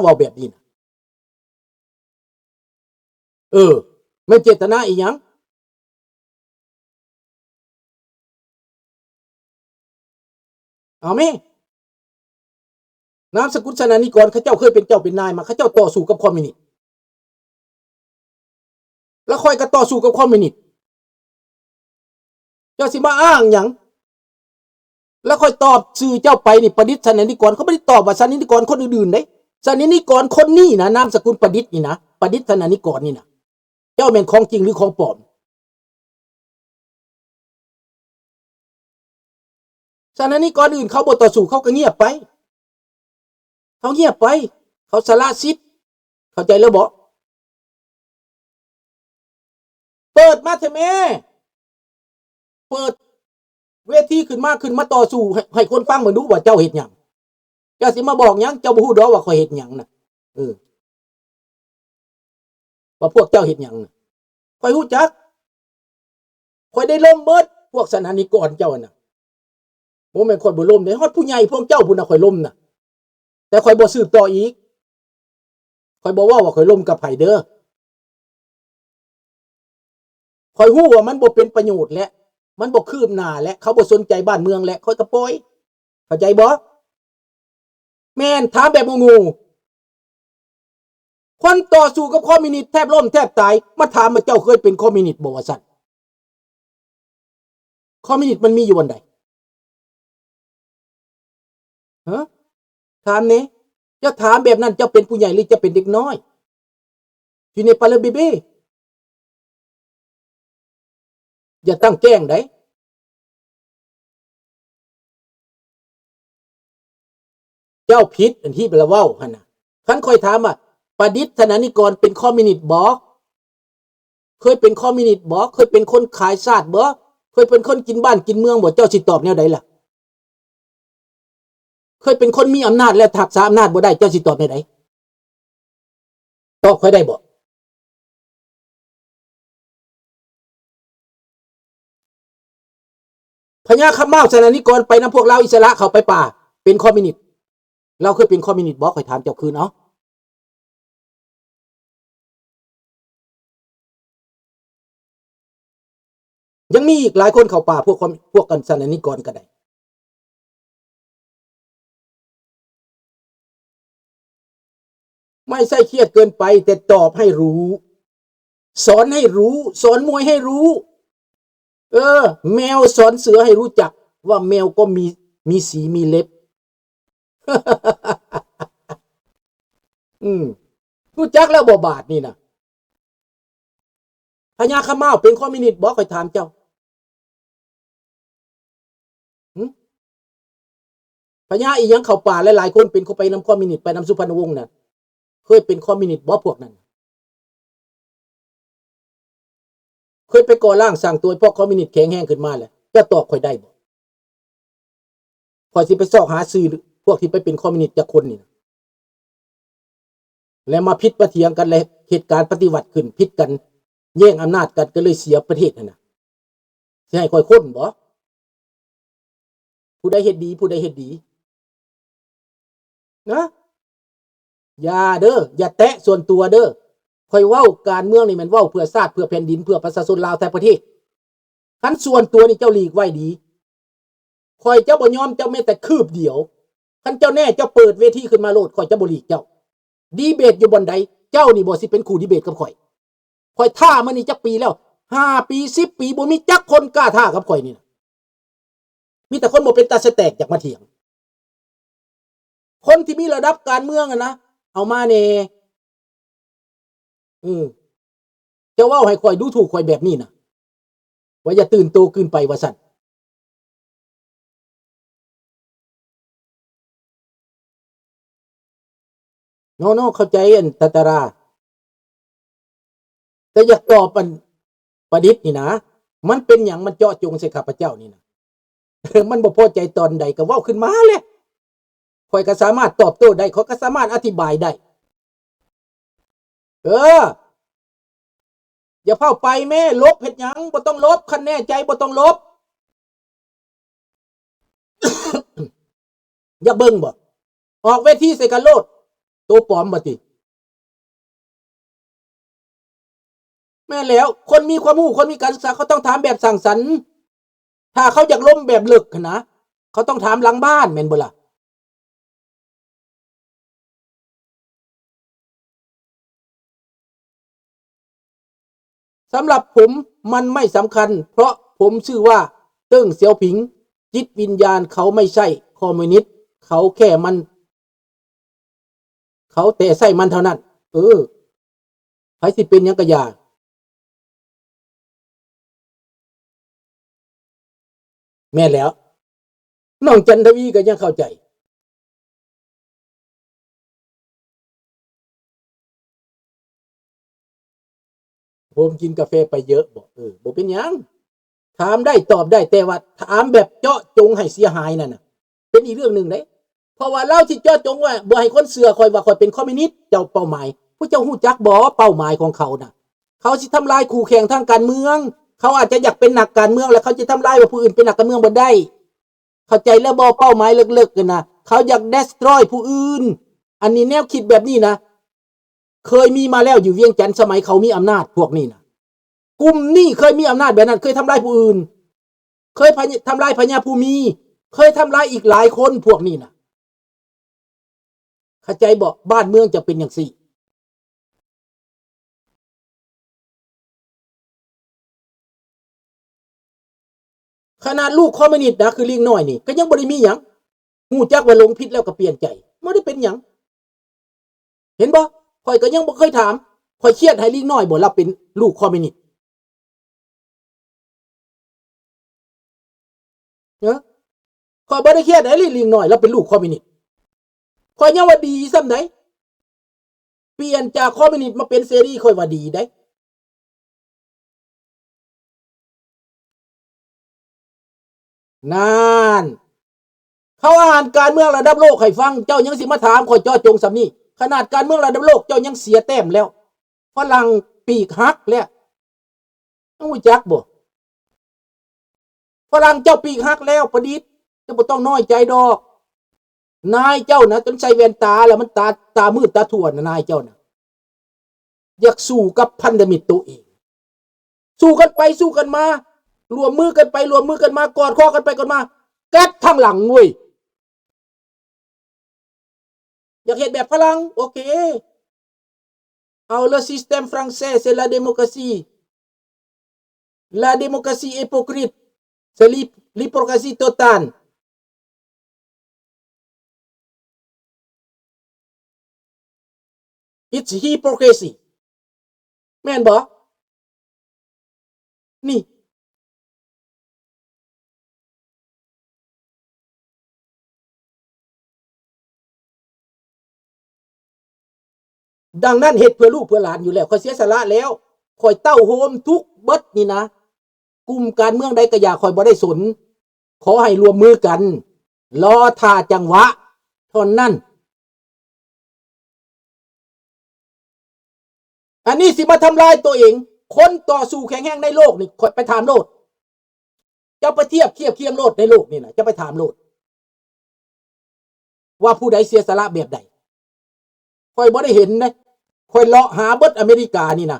ເວົ້າແບບນີ້ນະ. ເອີ ແມ່ນເຈດຕະນາອີ່ຫຍັງ? ເອົາແມ ນາມສະກຸນສະໜານິກອນ ເຂົາເຈົ້າເຄີຍເປັນເຈົ້າເປັນນາຍມາ ເຂົາເຈົ້າຕໍ່ສູ້ກັບຄອມມິວນິດ ແລ້ວຂ້ອຍກໍຕໍ່ສູ້ກັບຄອມມິວນິດ ເຈົ້າຊິມາອ້າງຫຍັງ? ແລ້ວຂ້ອຍຕອບຊື່ເຈົ້າໄປນີ້ ປະດິດສະໜານິກອນ ຂ້ອຍບໍ່ໄດ້ຕອບວ່າສະໜານິກອນຄົນອື່ນໆເດ້ ສະໜານິກອນຄົນນີ້ນະ ນາມສະກຸນປະດິດນີ້ນະ ປະດິດສະໜານິກອນນີ້ນະ ເຈົ້າແມ່ນຂອງຈິງຫຼືຂອງປອມ? ສະໜານິກອນອື່ນເຂົາບໍ່ຕໍ່ສູ້ ເຂົາກໍງຽບໄປ ເຂົາງຽບໄປ ເຂົາສະຫຼະສິດ ເຂົ້າໃຈແລ້ວບໍ? ເປີດມາເຖາະແມ່ ເປີດເວທີຂຶ້ນມາ ຂຶ້ນມາຕໍ່ສູ້ໃຫ້ ໃຫ້ຄົນຟັງເບິ່ງດູວ່າເຈົ້າເຮັດຫຍັງ? ເຈົ້າຊິມາບອກຫຍັງ? ເຈົ້າບໍ່ຮູ້ດອກວ່າຂ້ອຍເຮັດຫຍັງນະ ເອີ ວ່າພວກເຈົ້າເຮັດຫຍັງນະ ຂ້ອຍຮູ້ຈັກ ຂ້ອຍໄດ້ລົ້ມເບິດ ພວກສະໜານິກອນເຈົ້າຫັ້ນນະ ບໍ່ແມ່ນຂ້ອຍບໍ່ລົ້ມເດ້ ຮອດຜູ້ໃຫຍ່ພວກເຈົ້າພຸ້ນນະ ຂ້ອຍລົ້ມນະ ແຕ່ຂ້ອຍບໍ່ສືບຕໍ່ອີກ ຂ້ອຍບໍ່ເວົ້າວ່າຂ້ອຍລົ້ມກັບໃຜເດີ ຂ້ອຍຮູ້ວ່າມັນບໍ່ເປັນປະໂຫຍດແລ້ວ ມັນບໍ່ຄືບໜ້າແລ້ວ ເຂົາບໍ່ສົນໃຈບ້ານເມືອງແລ້ວ ຂ້ອຍກໍປ່ອຍ ເຂົ້າໃຈບໍ່? ແມ່ນ ຖາມແບບໂງ່ໆ ຄົນຕໍ່ສູ້ກັບຄອມມິວນິດແທບລົ້ມແທບຕາຍ ມາຖາມວ່າເຈົ້າເຄີຍເປັນຄອມມິວນິດບໍ່ ວ່າຊັ້ນ ຄອມມິວນິດມັນມີຢູ່ບ່ອນໃດ? ຮະ? ຖາມແດ່ ເຈົ້າຖາມແບບນັ້ນ ເຈົ້າເປັນຜູ້ໃຫຍ່ ຫຼື ເຈົ້າເປັນເດັກນ້ອຍ? Tu n'es pas le bébé. ຢ່າຕັ້ງແກ້ງໃດ ເຈົ້າຜິດອັນທີ່ລະເວົ້າຫັ້ນນະ ຄັນຂ້ອຍຖາມວ່າ ປະດິດ ສະໜານິກອນ ເປັນຄອມມິວນິດບໍ່? ເຄີຍເປັນຄອມມິວນິດບໍ່? ເຄີຍເປັນຄົນຂາຍຊາດບໍ່? ເຄີຍເປັນຄົນກິນບ້ານກິນເມືອງບໍ່? ເຈົ້າຊິຕອບແນວໃດລະ? ເຄີຍເປັນຄົນມີອຳນາດແລ້ວຮັກສາອຳນາດບໍ່ໄດ້ ເຈົ້າຊິຕອບແນວໃດ? ຕອບຂ້ອຍໄດ້ບໍ່? ພະຍາຄຳມ້າວ ສະໜານິກອນ ໄປນຳພວກລາວອິດສະຫຼະ ເຂົ້າໄປປ່າ ເປັນຄອມມິວນິດ ລາວເຄີຍເປັນຄອມມິວນິດບໍ່? ຂ້ອຍຖາມເຈົ້າຄືນ ເອົາ. ຍັງມີອີກຫຼາຍຄົນເຂົ້າປ່າ ພວກຄອມ ພວກກັນສະໜານິກອນກໍໄດ້ ໄມ່ໃຊ່ຄຽດເກີນໄປ ແຕ່ຕອບໃຫ້ຮູ້ ສອນໃຫ້ຮູ້ ສອນມວຍໃຫ້ຮູ້ ເອີ ແມວສອນເສືອໃຫ້ຮູ້ຈັກວ່າແມວກໍມີ ມີສີມີເລັບ ອືມ ຮູ້ຈັກແລ້ວບໍ່ບາດນີ້ນະ? ພະຍາຄຳມ້າວເປັນຄອມມິວນິດບໍ່? ຂ້ອຍຖາມເຈົ້າ ຫຶ? ພະຍາອີ່ຫຍັງເຂົ້າປ່າ ຫຼາຍໆຄົນເປັນ ເຂົ້າໄປນຳຄອມມິວນິດ ໄປນຳສຸພັນນະວົງນະ ເຄີຍເປັນຄອມມິວນິດບໍ່ພວກນັ້ນ? ເຄີຍໄປກໍ່ລ່າງສ້າງຕົວໃຫ້ພວກຄອມມິວນິດແຂງແຮງຂຶ້ນມາແລ້ວ ເຈົ້າຕອບຂ້ອຍໄດ້ບໍ່? ຂ້ອຍຊິໄປຊອກຫາຊື່ພວກທີ່ໄປເປັນຄອມມິວນິດຈັກຄົນນີ້ນະ ແລະມາຜິດມາຖຽງກັນ ແລະເຮັດການປະຕິວັດຂຶ້ນ ຜິດກັນ ແຍ່ງອຳນາດກັນ ກໍເລີຍເສຍປະເທດຫັ້ນນະ ຊິໃຫ້ຂ້ອຍຄົ້ນບໍ່? ຜູ້ໃດເຮັດດີ ຜູ້ໃດເຮັດດີ ນະ ຢ່າເດີ ຢ່າແຕະສ່ວນຕົວເດີ ຂ້ອຍເວົ້າການເມືອງນີ້ແມ່ນເວົ້າເພື່ອຊາດ ເພື່ອແຜ່ນດິນ ເພື່ອປະຊາຊົນລາວທັງປະເທດ ຄັນສ່ວນຕົວນີ້ເຈົ້າຫຼີກໄວ້ດີ ຂ້ອຍຈະບໍ່ຍອມເຈົ້າແມ້ແຕ່ຄືບດຽວ ຄັນເຈົ້າແນ່ ເຈົ້າເປີດເວທີຂຶ້ນມາໂລດ ຂ້ອຍຈະບໍ່ຫຼີກເຈົ້າ ດີເບດຢູ່ບ່ອນໃດ ເຈົ້ານີ້ບໍ່ຊິເປັນຄູ່ດີເບດກັບຂ້ອຍ ຂ້ອຍທ້າມານີ້ຈັກປີແລ້ວ ຫ້າປີ ສິບປີ ບໍ່ມີຈັກຄົນກ້າທ້າກັບຂ້ອຍນີ້ນະ ມີແຕ່ຄົນບໍ່ເປັນຕາສະແຕກຢາກມາຖຽງ ຄົນທີ່ມີລະດັບການເມືອງຫັ້ນນະ ເອົາມາແດ່ ເອີ ເຈົ້າເວົ້າໃຫ້ຂ້ອຍດູຖູກຂ້ອຍແບບນີ້ນະ ວ່າຢ່າຕື່ນໂຕເກີນໄປວ່າຊັ້ນ ເນາະ ເນາະ ເຂົ້າໃຈອັນຕາຕາລາ ແຕ່ຢາກຕອບອັນປະດິດນີ້ນະ ມັນເປັນຫຍັງມັນເຈາະຈົງໃສ່ຂ້າພະເຈົ້ານີ້ນະ ມັນບໍ່ພໍໃຈຕອນໃດກໍເວົ້າຂຶ້ນມາແຫຼະ ຂ້ອຍກໍສາມາດຕອບໂຕ້ໄດ້ ຂ້ອຍກໍສາມາດອະທິບາຍໄດ້ ເອີ ຢ່າຟ້າວໄປແມ້ ຫຼົບເຮັດຫຍັງ ບໍ່ຕ້ອງຫຼົບ ຄັນແນ່ໃຈບໍ່ຕ້ອງຫຼົບ ຢາກເບິ່ງບໍ່? ອອກເວທີໃສ່ກັນໂລດ ໂຕປອມບໍ່ຕິ? ແມ່ນແລ້ວ, ຄົນມີຄວາມຮູ້, ຄົນມີການສຶກສາ, ເຂົາຕ້ອງຖາມແບບສ້າງສັນ. ຖ້າເຂົາຢາກລົມແບບເລິກຫັ້ນນະ, ເຂົາຕ້ອງຖາມຫຼັງບ້ານ, ແມ່ນບໍ່ລະ? ສຳລັບຜົມມັນໄມ່ສຳຄັນ, ເພາະຜົມຊື່ວ່າເຕີງສຽວຜິງ, ຈິດວິນຍານເຂົາໄມ່ໃຊ່ຄອມມິວນິດ, ເຂົາແຄ່ມັນ ເຂົາແຕ່ໃຊ້ມັນເທົ່ານັ້ນ. ເອີ ໃຜຊິເປັນຫຍັງກະຢ່າ. ແມ່ນແລ້ວ, ນ້ອງຈັນທະວີກໍຍັງເຂົ້າໃຈ. ໂຮມກິນກາແຟໄປເຍາະບໍ? ເອີ ບໍ່ເປັນຫຍັງ, ຖາມໄດ້ຕອບໄດ້, ແຕ່ວ່າຖາມແບບເຈາະຈົງໃຫ້ເສຍຫາຍນັ້ນນະ ເປັນອີກເລື່ອງໜຶ່ງເດ້. ເພາະວ່າລາວຊິເຈາະຈົງວ່າບໍ່ໃຫ້ຄົນເຊື່ອຂ້ອຍວ່າຂ້ອຍເປັນຄອມມິວນິດ. ເຈົ້າເປົ້າໝາຍ, ພວກເຈົ້າຮູ້ຈັກບໍ່ເປົ້າໝາຍຂອງເຂົານະ? ເຂົາຊິທຳລາຍຄູ່ແຂ່ງທາງການເມືອງ. ເຂົາອາດຈະຢາກເປັນນັກການເມືອງ ແລະ ເຂົາຈະທຳລາຍວ່າຜູ້ອື່ນເປັນນັກການເມືອງບໍ່ໄດ້. ເຂົ້າໃຈແລ້ວບໍ່? ເປົ້າໝາຍເລິກໆ ຫັ້ນນະ, ເຂົາຢາກ destroy ຜູ້ອື່ນ. ອັນນີ້ແນວຄິດແບບນີ້ນະ ເຄີຍມີມາແລ້ວຢູ່ວຽງຈັນ ສະໄໝເຂົາມີອຳນາດພວກນີ້ນະ. ກຸ່ມນີ້ເຄີຍມີອຳນາດແບບນັ້ນ, ເຄີຍທຳລາຍຜູ້ອື່ນ, ເຄີຍພະຍ- ທຳລາຍພະຍາພູມີ, ເຄີຍທຳລາຍອີກຫຼາຍຄົນພວກນີ້ນະ. ເຂົ້າໃຈບໍ່? ບ້ານເມືອງຈະເປັນຈັ່ງຊີ້. ຂະໜາດລູກຄອມມິວນິດນະ ຄືລິງນ້ອຍນີ້ ກໍຍັງບໍ່ໄດ້ມີຫຍັງ. ຮູ້ຈັກວ່າຫຼົງຜິດແລ້ວກໍປ່ຽນໃຈ, ບໍ່ໄດ້ເປັນຫຍັງ. ເຫັນບໍ່? ຂ້ອຍກໍຍັງບໍ່ເຄີຍຖາມ. ຂ້ອຍຄຽດໃຫ້ລິງນ້ອຍບໍ່? ລາວເປັນລູກຄອມມິວນິດ. ເອີ ຂ້ອຍບໍ່ໄດ້ຄຽດໃດ ລິງນ້ອຍລາວເປັນລູກຄອມມິວນິດ. ຂ້ອຍຍັງວ່າດີສ່ຳໃດ. ປ່ຽນຈາກຄອມມິວນິດມາເປັນເສລີ ຂ້ອຍວ່າດີໃດ. ນັ້ນ ເຂົາອ່ານການເມືອງລະດັບໂລກໃຫ້ຟັງ, ເຈົ້າຍັງຊິມາຖາມຂ້ອຍເຈາະຈົງສ່ຳນີ້. ຂະໜາດການເມືອງລະດັບໂລກເຈົ້າຍັງເສຍແຕ້ມແລ້ວ. ຝຣັ່ງປີກຫັກແລ້ວ. ຮູ້ຈັກບໍ່? ຝຣັ່ງເຈົ້າປີກຫັກແລ້ວ ປະດິດ, ເຈົ້າບໍ່ຕ້ອງນ້ອຍໃຈດອກ. ນາຍເຈົ້ານະ ຈົນໃສ່ແວ່ນຕາແລ້ວ ມັນຕາ ຕາມືດຕາຖ້ວນນະ ນາຍເຈົ້ານະ. ຢາກສູ້ກັບພັນທະມິດໂຕເອງ. ສູ້ກັນໄປສູ້ກັນມາ, ລວມມືກັນໄປລວມມືກັນມາ, ກອດຄໍກັນໄປກັນມາ, ກັດທາງຫຼັງເວີຍ. ຢາກເຮັດແບບຝຣັ່ງ? ໂອເຄ. ເອົາ le système français, c'est la démocratie. La démocratie hypocrite, c'est l'hy- l'hypocrisie totale. It's hypocrisy. ແມ່ນບໍ່? ນີ້ ດັ່ງນັ້ນເຮັດເພື່ອລູກເພື່ອຫຼານຢູ່ແລ້ວ. ຂ້ອຍເສຍສະຫຼະແລ້ວ. ຂ້ອຍເຕົ້າໂຮມທຸກເບິດນີ້ນະ. ກຸ່ມການເມືອງໃດກໍຢ່າ, ຂ້ອຍບໍ່ໄດ້ສົນ. ຂໍໃຫ້ຮ່ວມມືກັນ. ລໍຖ້າຈັງຫວະເທົ່ານັ້ນ. ອັນນີ້ຊິມາທຳລາຍຕົວເອງ. ຄົນຕໍ່ສູ້ແຂງແຮງໃນໂລກນີ້ ຂ້ອຍໄປຖາມໂລດ. ເຈົ້າໄປທຽບ ທຽບຄຽງໂລດໃນໂລກນີ້ນະ, ເຈົ້າໄປຖາມໂລດ ວ່າຜູ້ໃດເສຍສະຫຼະແບບໃດ. ຂ້ອຍບໍ່ໄດ້ເຫັນເດ້. ຂ້ອຍເລາະຫາເບິດອາເມລິການີ້ນະ,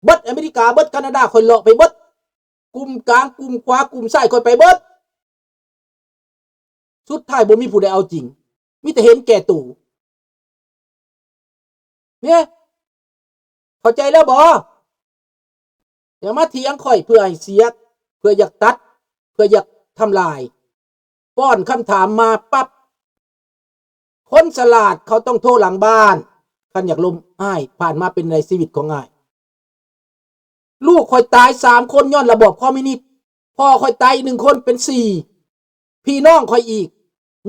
ເບິດອາເມລິກາ, ເບິດການາດາ, ຂ້ອຍເລາະໄປເບິດ. ກຸ່ມກາງ, ກຸ່ມຂວາ, ກຸ່ມຊ້າຍ, ຂ້ອຍໄປເບິດ. ສຸດທ້າຍບໍ່ມີຜູ້ໃດເອົາຈິງ, ມີແຕ່ເຫັນແກ່ໂຕ. ເນຍ ເຂົ້າໃຈແລ້ວບໍ່? ຢ່າມາຖຽງຂ້ອຍເພື່ອໃຫ້ເສຍ, ເພື່ອຢາກຕັດ, ເພື່ອຢາກທຳລາຍ. ປ້ອນຄຳຖາມມາປັບ, ຄົນສະຫຼາດເຂົາຕ້ອງໂທຫຼັງບ້ານ. ຄັນຢາກລົມອ້າຍ, ຜ່ານມາເປັນໃດຊີວິດຂອງອ້າຍ? ລູກຂ້ອຍຕາຍສາມຄົນຍ້ອນລະບອບຄອມມິວນິດ, ພໍ່ຂ້ອຍຕາຍອີກໜຶ່ງຄົນເປັນສີ່, ພີ່ນ້ອງຂ້ອຍອີກ,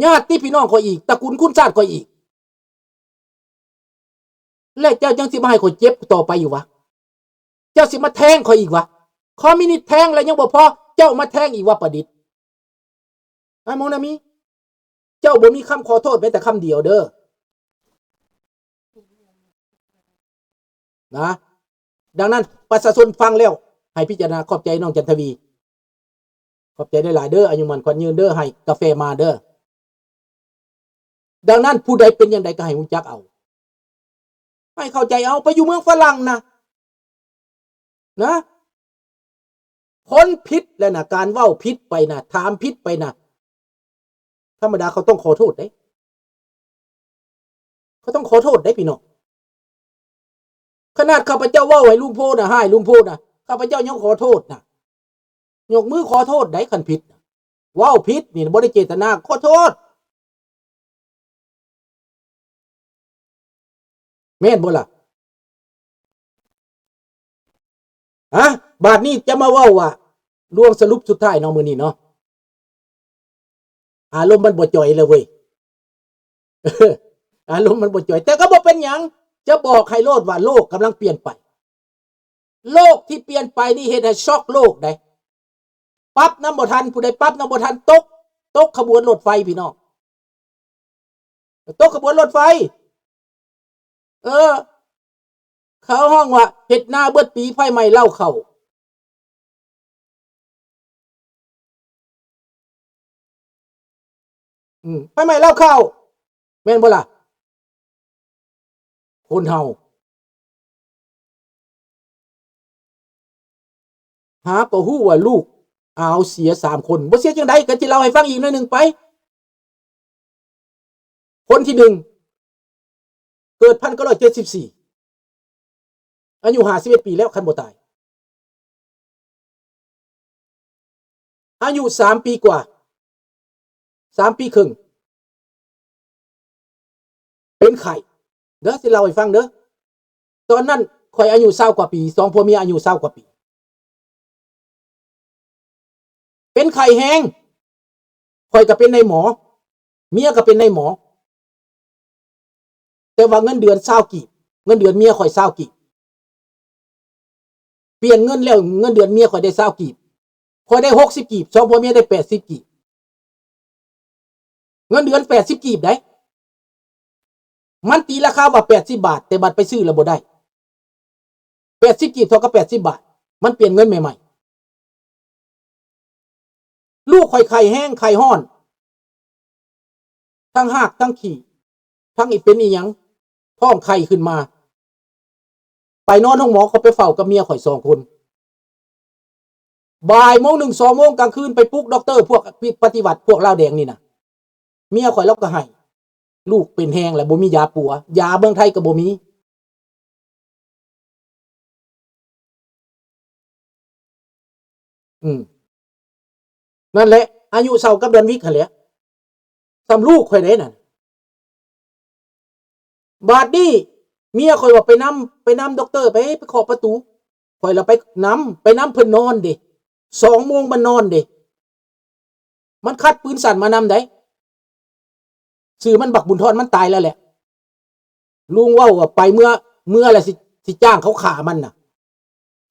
ຍາດຕິພີ່ນ້ອງຂ້ອຍອີກ, ຕະກຸນຄູນຊາດຂ້ອຍອີກ. ແລະເຈົ້າຍັງຊິມາໃຫ້ຂ້ອຍເຈັບຕໍ່ໄປຢູ່ຫວາ? ເຈົ້າຊິມາແທງຂ້ອຍອີກຫວາ? ຄອມມິວນິດແທງແລ້ວຍັງບໍ່ພໍ, ເຈົ້າມາແທງອີກຫວາ ປະດິດ? ອ້າຍມົງນາມີ, ເຈົ້າບໍ່ມີຄຳຂໍໂທດແມ້ແຕ່ຄຳດຽວເດີ້ ນະ. ດັ່ງນັ້ນ ປະຊາຊົນຟັງແລ້ວໃຫ້ພິຈາລະນາ. ຂອບໃຈນ້ອງຈັນທະວີ, ຂອບໃຈຫຼາຍໆເດີ້, ອາຍຸໝັ້ນຂວັນຍືນເດີ້, ໃຫ້ກາແຟມາເດີ້. ດັ່ງນັ້ນ ຜູ້ໃດເປັນຢ່າງໃດກໍໃຫ້ຮູ້ຈັກເອົາ. ໃຫ້ເຂົ້າໃຈເອົາ ໄປຢູ່ເມືອງຝຣັ່ງນະ ນະ ຄົນຜິດແລ້ວນະ ການເວົ້າຜິດໄປນະ ຖາມຜິດໄປນະ ທຳມະດາເຂົາຕ້ອງຂໍໂທດເດ້ ເຂົາຕ້ອງຂໍໂທດເດ້ພີ່ນ້ອງ. ຂະໜາດຂ້າພະເຈົ້າເວົ້າໃຫ້ລຸງໂພນະ ຮ້າຍລຸງໂພນະ ຂ້າພະເຈົ້າຍັງຂໍໂທດນະ ຍົກມືຂໍໂທດໄດ໋ ຄັນຜິດນະ ເວົ້າຜິດນີ້ບໍ່ໄດ້ເຈດຕະນາ ຂໍໂທດ ແມ່ນບໍ່ລະ? ຮະ ບາດນີ້ຈະມາເວົ້າວ່າ ລວງສະຫຼຸບສຸດທ້າຍເນາະ ມື້ນີ້ເນາະ ອາລົມມັນບໍ່ຈ່ອຍແລ້ວເວີຍ ອາລົມມັນບໍ່ຈ່ອຍ ແຕ່ກໍບໍ່ເປັນຫຍັງ ຈະບອກໃຫ້ໂລດວ່າໂລກກຳລັງປ່ຽນໄປ ໂລກທີ່ປ່ຽນໄປນີ້ເຮັດໃຫ້ຊັອກໂລກໄດ໋ ປັບນຳບໍ່ທັນ ຜູ້ໃດປັບນຳບໍ່ທັນ ຕົກ ຕົກຂະບວນລົດໄຟພີ່ນ້ອງ ຕົກຂະບວນລົດໄຟ ເອີ ເຂົາຮ້ອງວ່າເຮັດນາເບິດປີ ໄຟໄໝ້ເລົ້າເຂົ້າ ອືມ ໄຟໄໝ້ເລົ້າເຂົ້າ ແມ່ນບໍ່ລະ? ຄົນເຮົາ ຫາກໍຮູ້ວ່າລູກອາວເສຍສາມຄົນ ບໍ່ເສຍຈັ່ງໃດ ກໍຊິເລົ່າໃຫ້ຟັງອີກໜ້ອຍໜຶ່ງໄປ. ຄົນທີໜຶ່ງ ເກີດພັນເກົ້າຮ້ອຍເຈັດສິບສີ່ ອາຍຸຫ້າສິບເອັດປີແລ້ວ ຄັນບໍ່ຕາຍ ອາຍຸສາມປີກວ່າ ສາມປີເຄິ່ງ ເປັນໄຂ້ ເດີ ຊິເລົ່າໃຫ້ຟັງເດີ ຕອນນັ້ນຂ້ອຍອາຍຸຊາວກວ່າປີ ສອງຜົວເມຍອາຍຸຊາວກວ່າປີ ເປັນໄຂ້ແຮງ ຂ້ອຍກໍເປັນນາຍໝໍ ເມຍກໍເປັນນາຍໝໍ ແຕ່ວ່າເງິນເດືອນຊາວກີບ ເງິນເດືອນເມຍຂ້ອຍຊາວກີບ ປ່ຽນເງິນແລ້ວ ເງິນເດືອນເມຍຂ້ອຍໄດ້ຊາວກີບ ຂ້ອຍໄດ້ຫົກສິບກີບ ສອງຜົວເມຍໄດ້ແປດສິບກີບ ເງິນເດືອນແປດສິບກີບໃດ໋ ມັນຕີລາຄາວ່າແປດສິບບາດ ແຕ່ບັດໄປຊື້ແລ້ວບໍ່ໄດ້ ແປດສິບກີບເທົ່າກັບແປດສິບບາດ ມັນປ່ຽນເງິນໃໝ່ໆ ລູກຂ້ອຍໄຂ້ແຮງ ໄຂ້ຮ້ອນ ທັງຮາກ ທັງຂີ້ ທັງອີເປັນອີຫຍັງ ທ້ອງໄຂ່ຂຶ້ນມາ ໄປນອນໂຮງໝໍ ກໍໄປເຝົ້າກັບເມຍຂ້ອຍສອງຄົນ ບ່າຍໂມງໜຶ່ງ ສອງໂມງກາງຄືນ ໄປປຸກດັອກເຕີພວກປະຕິວັດ ພວກລາວແດງນີ້ນະ ເມຍຂ້ອຍລາວກໍໄຫ້ ລູກເປັນແຮງແລ້ວ ບໍ່ມີຢາປົວ ຢາເມືອງໄທກໍບໍ່ມີ ອືມ ນັ້ນແຫຼະ ອາຍຸເທົ່າກັບດອນວິກຫັ້ນແຫຼະ ສ່ຳລູກຂ້ອຍເດ້ນັ້ນ ບາດນີ້ເມຍຂ້ອຍວ່າໄປນຳ ໄປນຳດັອກເຕີ ໄປ ໄປເຄາະປະຕູ ຂ້ອຍລະໄປນຳ ໄປນຳເພິ່ນນອນເດ້ ສອງໂມງມັນນອນເດ້ ມັນຄັດປືນສັ້ນມານຳໃດ໋ ຊື່ມັນບັກບຸນທອນ ມັນຕາຍແລ້ວແຫຼະ ລຸງເວົ້າວ່າໄປເມືອ ເມືອແລ້ວຊິ ຊິຈ້າງເຂົາຂ້າມັນນະ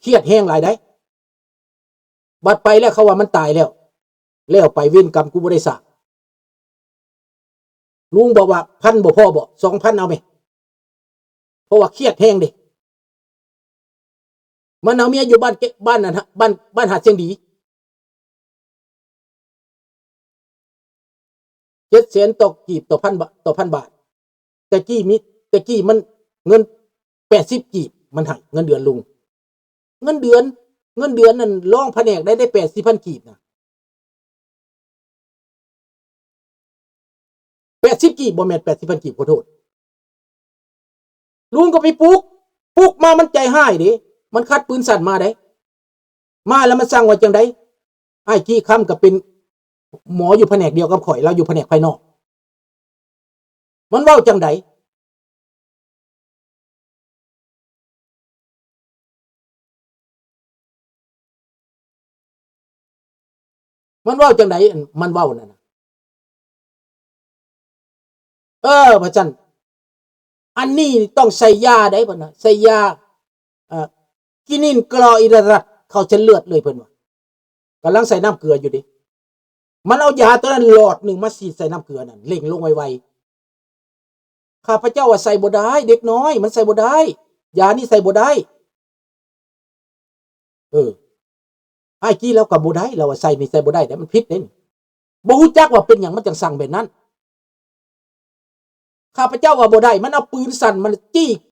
ຄຽດແຮງຫຼາຍໃດ໋ ບັດໄປແລ້ວເຂົາວ່າມັນຕາຍແລ້ວ ແລ້ວໄປ ເວນກຳກູບໍ່ໄດ້ສ້າງ ລຸງບອກວ່າ ພັນບໍ່ພໍບໍ ສອງພັນເອົາແມະ ເພາະວ່າຄຽດແຮງເດ້ ມັນເອົາເມຍຢູ່ບ້ານເກ ບ້ານນັ້ນ ບ້ານ ບ້ານຫາດຊຽງດີ ເຈັດແສນຕໍ່ກີບ ຕໍ່ພັນບາດ ຕໍ່ພັນບາດ ແຕ່ກີ້ມີ ແຕ່ກີ້ມັນເງິນແປດສິບກີບ ມັນໃຫ້ເງິນເດືອນລຸງ ເງິນເດືອນ ເງິນເດືອນນັ້ນ ຮອງພະແນກໄດ້ ໄດ້ແປດສິບພັນກີບນະ ແປດສິບກີບ ບໍ່ແມ່ນແປດສິບພັນກີບ ຂໍໂທດ ລຸງກໍໄປປຸກ ປຸກມາມັນໃຈຮ້າຍເດ້ ມັນຄັດປືນສັ້ນມາໃດ໋ ມາແລ້ວມັນສັ່ງວ່າຈັ່ງໃດ ອ້າຍກີ້ຄຳກໍເປັນໝໍຢູ່ພະແນກດຽວກັບຂ້ອຍ ລາວຢູ່ພະແນກພາຍນອກ ມັນເວົ້າຈັ່ງໃດ ມັນເວົ້າຈັ່ງໃດ ອັນມັນເວົ້ານັ້ນນະ ເອີ ວ່າຊັ້ນ ອັນນີ້ຕ້ອງໃສ່ຢາໃດ໋ ເພິ່ນວ່າ ໃສ່ຢາ ເອີ ກິນິນກລໍອິດຣາດ ເຂົ້າເສັ້ນເລືອດເລີຍ ເພິ່ນວ່າ ກຳລັງໃສ່ນ້ຳເກືອຢູ່ເດ້ ມັນເອົາຢາຕົວນັ້ນຫຼອດໜຶ່ງມາສີດໃສ່ນ້ຳເກືອນັ້ນ ເລັ່ງລົງໄວໆ ຂ້າພະເຈົ້າວ່າໃສ່ບໍ່ໄດ້ ເດັກນ້ອຍ ມັນໃສ່ບໍ່ໄດ້ ຢານີ້ໃສ່ບໍ່ໄດ້ ເອີ ອ້າຍກີ້ລາວກໍບໍ່ໄດ້ ລາວວ່າໃສ່ນີ້ໃສ່ບໍ່ໄດ້ເດ້ ມັນຜິດເດ້ນີ້ ບໍ່ຮູ້ຈັກວ່າເປັນຫຍັງມັນຈັ່ງສັ່ງແບບນັ້ນ ຂ້າພະເຈົ້າວ່າບໍ່ໄດ້ ມັນເອົາປືນສັ້ນ ມັນຈີ້